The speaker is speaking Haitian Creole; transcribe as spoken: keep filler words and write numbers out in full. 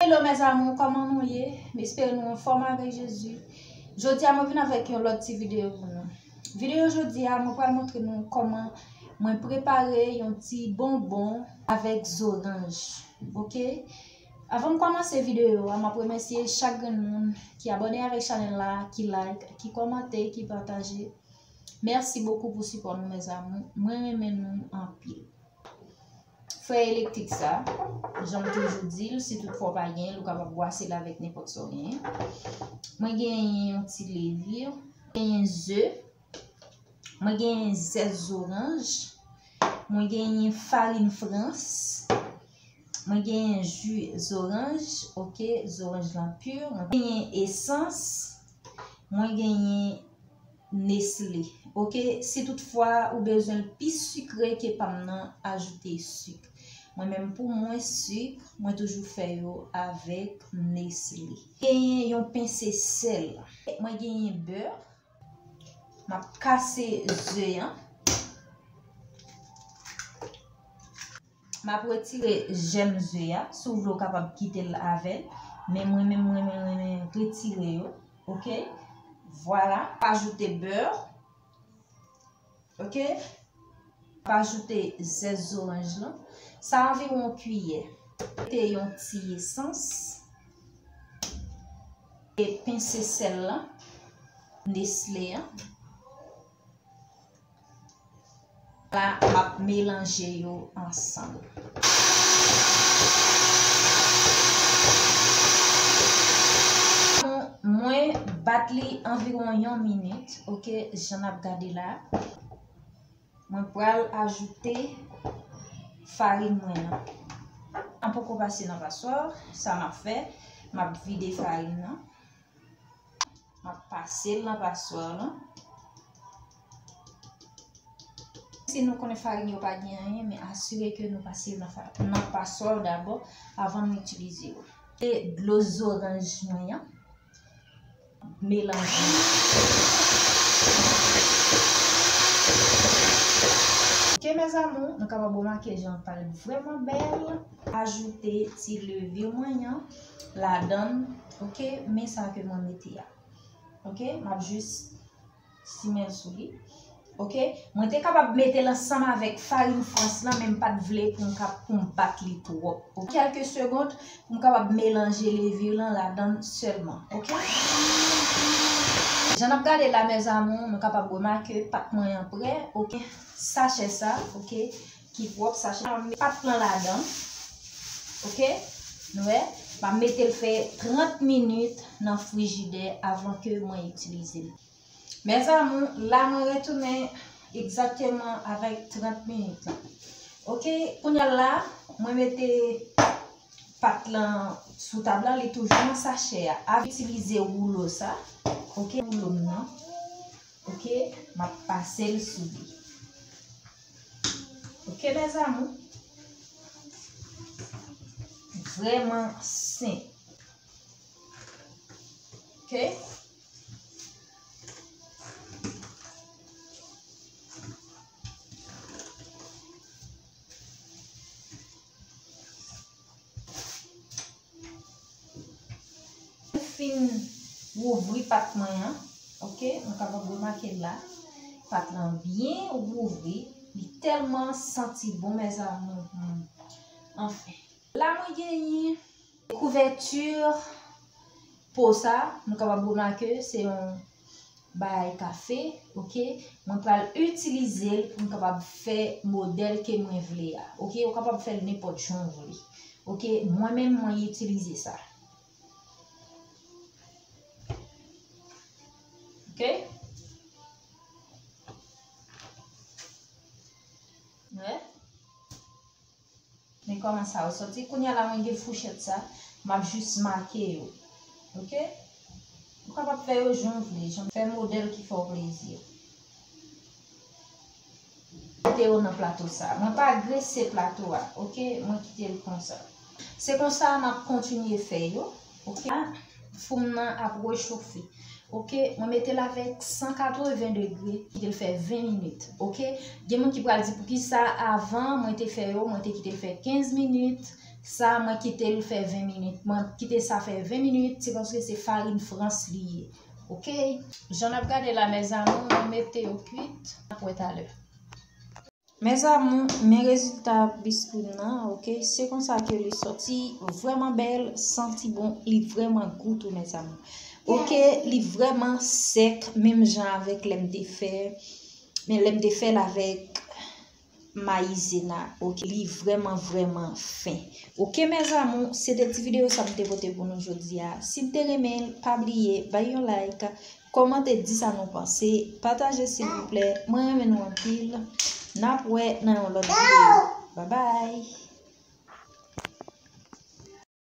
Hello mes amours, kòman nou ye? M espere nou anfòm avèk Jezi. Jodi a mwen vin avèk yon lòt ti videyo pou nou. Videyo jodi a mwen pral montre nou kòman mwen prepare yon ti bonbon avèk zoranj. Oke? Avan m kòmanse videyo a, m ap remèsye chak grenn moun ki abòne avèk chanèl la, ki like, ki kòmante, ki pataje. Mèsi bokou pou sipò nou mes amours. Mwen renmen nou anpil. Fè elektrik sa, jan m toujou di l, si toutfwa w pa gen l, ou kapab bwase l avèk nenpòt sa w genyen. Mwen genyen yon ti levir, genyen ze, mwen genyen zès zoranj, mwen genyen farin frans, mwen genyen ji zoranj, oke, zoranj lan pi, mwen genyen esans, mwen genyen Nestlé. Oke, si toutfwa ou bezwen l pi sikre ke pa m nan, ajoute sik. Mwen menm pou mwen sik, mwen toujou fè yo avèk Nestlé. Genyen yon pense sèl. Mwen genyen bè. M ap kase ze an. M ap retire jèm ze a. Si w vle, w kapab kite l avè l. Men mwen menm, mwen menm, mwen menm retire yo. Oke? Vwala. Ajoute bè. Oke? M ap ajoute zès zoranj lan. Sa anviwon yon kiyè. Mete yon ti esans. E pense sèl lan. Nestlé an. La, m ap melanje yo ansanm. Mwen bat li anviwon yon minit, oke, jan n ap gade la. Mwen pral ajoute farin mwen an. An poko pase nan paswa, sa m ap fè, m ap vide farin nan. M ap pase l nan paswa lan. Si nou konnen farin yo pa gen anyen, men asire ke nou pase l nan fa-, nan paswa dabò avan nou itilize yo. E dlo zoranj mwen an, melanje. Oke, mes amours, nou kapab remake jan l pral vrèman bèl. Ajoute ti levir mwen an ladan l, oke, men sa ke mwen mete a. Oke, m ap jis simen l sou li. Oke, mwen te kapab mete l ansanm avèk farin frans lan, men m pa t vle pou m kap-, pou m bat li twòp. Oke, kèlke segond pou m kapab melanje levir lan ladan l sèlman. Oke? Jan n ap gade la, mes amours, nou kapab remake pat mwen an prè. Oke, sachè sa, oke, ki pwòp, sachè sa, m met pat lan ladan. Oke? Nou wè, m ap mete l fè trant minit nan frijidè avan ke mwen itilize l. Mes amours, la mwen retounen egzakteman avèk trant minit lan. Oke, kounye a la, mwen mete pat lan sou tab la, li toujou nan sachè a. Avèk itilize woulo sa, oke, woulo m nan, oke, m ap pase l sou li. Oke, mes amours. Vrèman senp. Oke? Fin wouvri pat mwen an. Oke, nou kapab remake la. Pat lan byen wouvri. Li tèlman santi bon, mes amours. Hmm. Anfen. La mwen genyen kouvèti po sa, nou kapab remake se yon bagay kafe, oke? Mwen pral itilize l pou m kapab fè modèl ke mwen vle a, oke? Ou kapab fè l nenpòt jan w vle, oke? Mwen menm, mwen itilize sa. Oke? Wè? Men kòman sa resòti. Kounye a la, mwen gen fouchèt sa, m ap jis make yo. Oke? Ou kapab fè yo jan w vle, jan, fè modèl ki fè w plezi. Mete yo nan plato sa. Mwen pa grese plato a, oke? Mwen kite l konsa. Se konsa m ap kontinye fè yo, oke? Fou m nan ap rechofe. Oke, mwen mete l avèk san katreven degre, kite l fè ven minit. Oke, gen moun ki pral di, "Poukisa avan mwen te fè yo, mwen te kite l fè kenz minit, Sa, mwen kite l fè ven minit. Mwen kite sa fè ven minit, se paske se farin frans li ye. Oke? Jan n ap gade la, mes amours, mwen mete yo kwit. N ap wè talè. Mes amours, men rezilta biskou m nan, oke? Se konsa ke li sòti, vrèman bèl, santi bon, li vrèman gou tou, mes amours. Oke, li vrèman sèk, menm jan avèk lè m te fè, men lè m te fè l avèk mayizena, oke, li vrèman, vrèman fen. Oke, mes amours, se te ti videyo sa m te pote pou nou jodi a. Si n te renmen l, pa bliye, bay yon like, kòmante, di sa nou panse, pataje silvouplè. Mwen renmen nou anpil. N ap wè nan yon lòt videyo. Babay!